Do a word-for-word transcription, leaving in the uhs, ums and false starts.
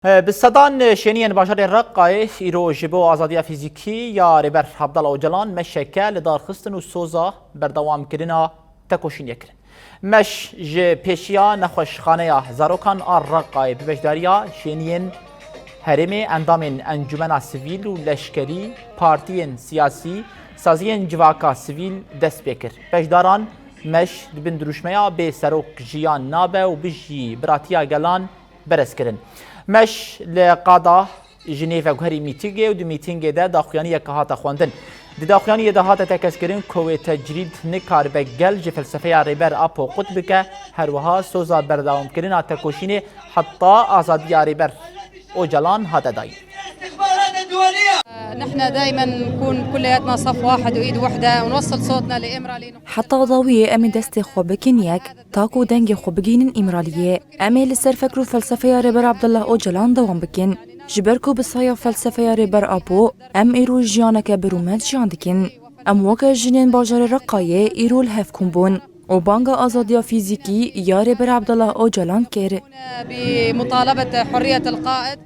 Bi sedan şêniyên bajarê Reqayê îro ji bo azadiya fîzîkî ya Rêber Abdullah Ocalan meşeke li dar xistin û soza berdewamkirina tekoşînê kirin. Meş ji pêşiya Nexweşxaneya Zarokan a Reqayê bi beşdariya şêniyên herêmê, endamên encûmena sivîl û leşkerî, partiyên siyasî, saziyên civaka sivîl dest pê kir. Beşdaran meş di bin dirûşmeya Bê serok jiyan nabe û bijî biratiya gelan berez kirin. Meş li qada Jinê veguherî mîtîngê û di mîtîngê de daxuyaniyeke hate xwendin. Di daxuyaniyê de hate tekez kirin ku wê tecrîd nikaribe gel ji felsefeya Rêber Apo qut bike, her wiha soza berdewamkirina tekoşînê heta azadiya Rêber Ocalan hate dayîn. نحن دائما نكون كلياتنا صف واحد وايد وحده ونوصل صوتنا لامرالي. Heta dawiyê em ê destê xwe bikin yek, ta ku dengê xwe bigihînin Îmraliyê. Em ê li ser fikr û felsefeya Rêber Abdullah Ocalan dewam bikin. Ji ber ku bi saya felsefeya Rêber Apo, em îro jiyaneke birûmet jiyan dikin. Em weke jinên bajarê Reqayê îro li hev kom bûn û banga azadiya fîzîkî ya Rêber Abdullah Ocalan kir. بمطالبة حرية القائد.